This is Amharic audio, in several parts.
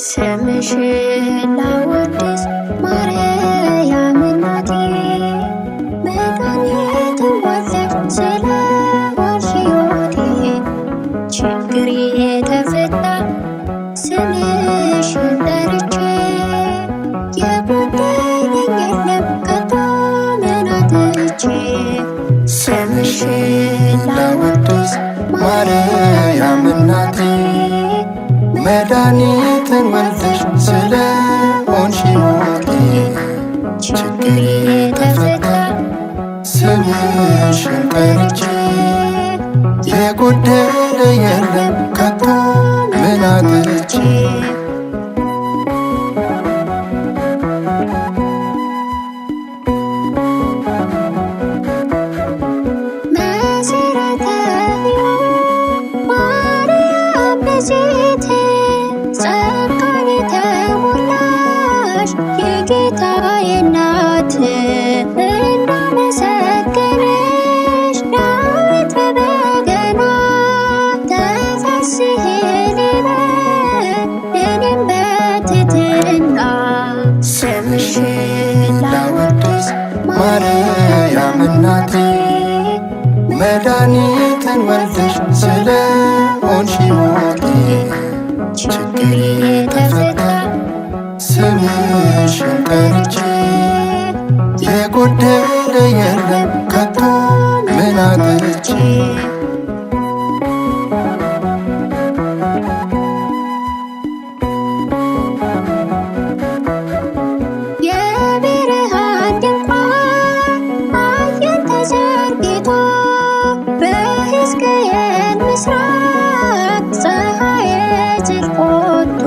ስምሽን ላወድስ ማርያም እናቴ፣ መድኃኒትን ወልደሽ ስለሆንሽ ሕይወቴ፣ ችግሬ ተፈታ ስምሽን ጠርቼ፣ የጎደለኝ የለም ከቶ ምን አጥቼ። ስምሽን ላወድስ ማርያም እናቴ፣ መድኃኒትን ወልደሽ ስለሆንሽ ሕይወቴ፣ ችግሬ ተፈታ ስምሽን ጠርቼ፣ የጎደለ የለም ከቶ ምን አጥቼ። መሰረተ ሕይወት ማርያም ንጽሕት፣ ጸጋን የተሞላሽ የጌታዬ እናት፣ እንዳመሰገነሽ ዳዊት በበገና፣ ተፈሥሒ ልበል እኔም በትሕትና። ስምሽን ላወድስ ማርያም እናቴ፣ መድኃኒትን ወልደሽ ስለሆንሽ ሕይወቴ፣ ችግሬ ተፈታ ስምሽን ጠርቼ፣ የጎደለ የለም ከቶ ምን አጥቼ። የብርሃን ድንኳን አየን ተዘርግቶ፣ በሕዝቅኤል ምስራቅ ፀሐየ ጽድቅ ወጥቶ፣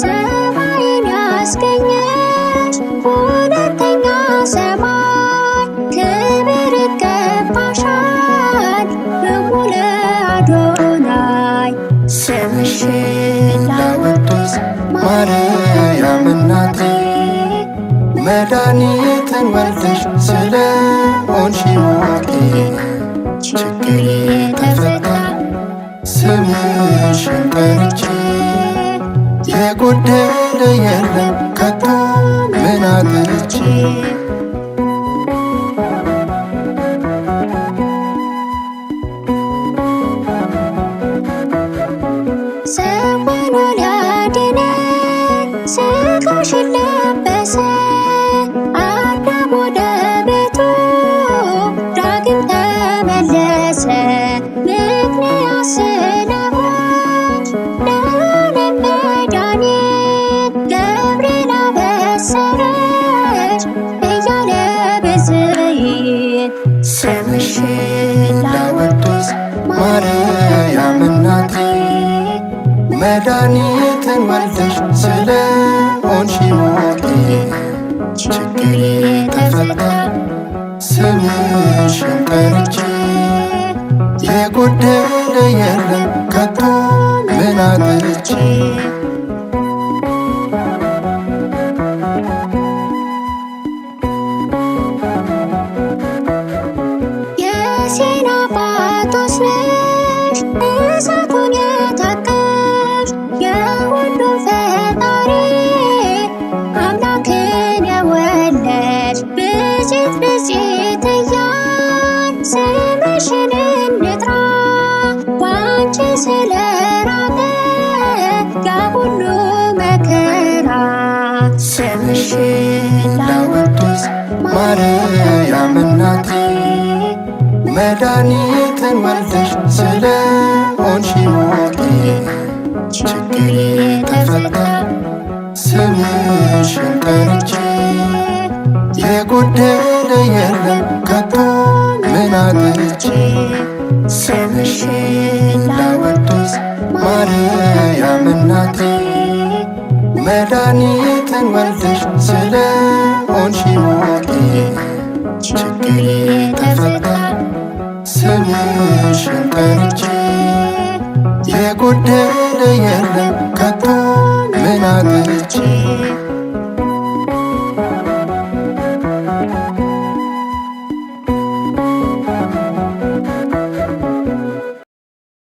ሰማይን ያስገኘሽ ሁለተኛ ሰማይ፣ ክብር ይገባሻል እሙለ አዶናይ። ስምሽን ላወድስ ማርያም እናቴ፣ መድኃኒትን ወልደሽ ስለሆንሽ ሕይወቴ፣ ችግሬ ተፈታ ስምሽን ጠርቼ፣ የጎደለ የለም ከቶ ምን አጥቼ። ሰው ሆኖ ሊያድነን ሥጋሽን ለበሰ፣ አዳም ወደ ቤቱ ዳግም ተመለሰ። ምክንያት ስለሆንሽ ለዓለም መድኃኒት፣ ገብርኤል አበሰረሽ እያለ ብፅዕት። ስምሽን ላወድስ ማርያም እናቴ፣ መድኃኒትን ወልደሽ ስለሆንሽ ሕይወቴ፣ ችግሬ ተፈታ ስምሽን ጠርቼ፣ የጎደለ የለም ከቶ ምን አጥቼ። የሲና ጳጦስ ነሽ እሳቱን የታቀፍሽ፣ የሁሉ ፈጣሪ አምላክን የወለድሽ፣ ብፅዕት ብፅዕት እያልን ስምሽን እንጥራ፣ ባንቺ ስለራቀ ያ ሁሉ መከራ። ስምሽን ላወድስ ማርያም እናቴ፣ መድኃኒትን ወልደሽ ስለሆንሽ ሕይወቴ፣ ችግሬ ተፈታ ስምሽን ጠርቼ፣ የጎደለ የለም ከቶ ምን አጥቼ። ስምሽን ላወድስ ማርያም እናቴ፣ መድኃኒትን ወልደሽ ስለሆንሽ ሕይወቴ፣ ችግሬ ተፈታ ስምሽን ጠርቼ፣ የጎደለ የጎደለ የለም ከቶ ምን አጥቼ።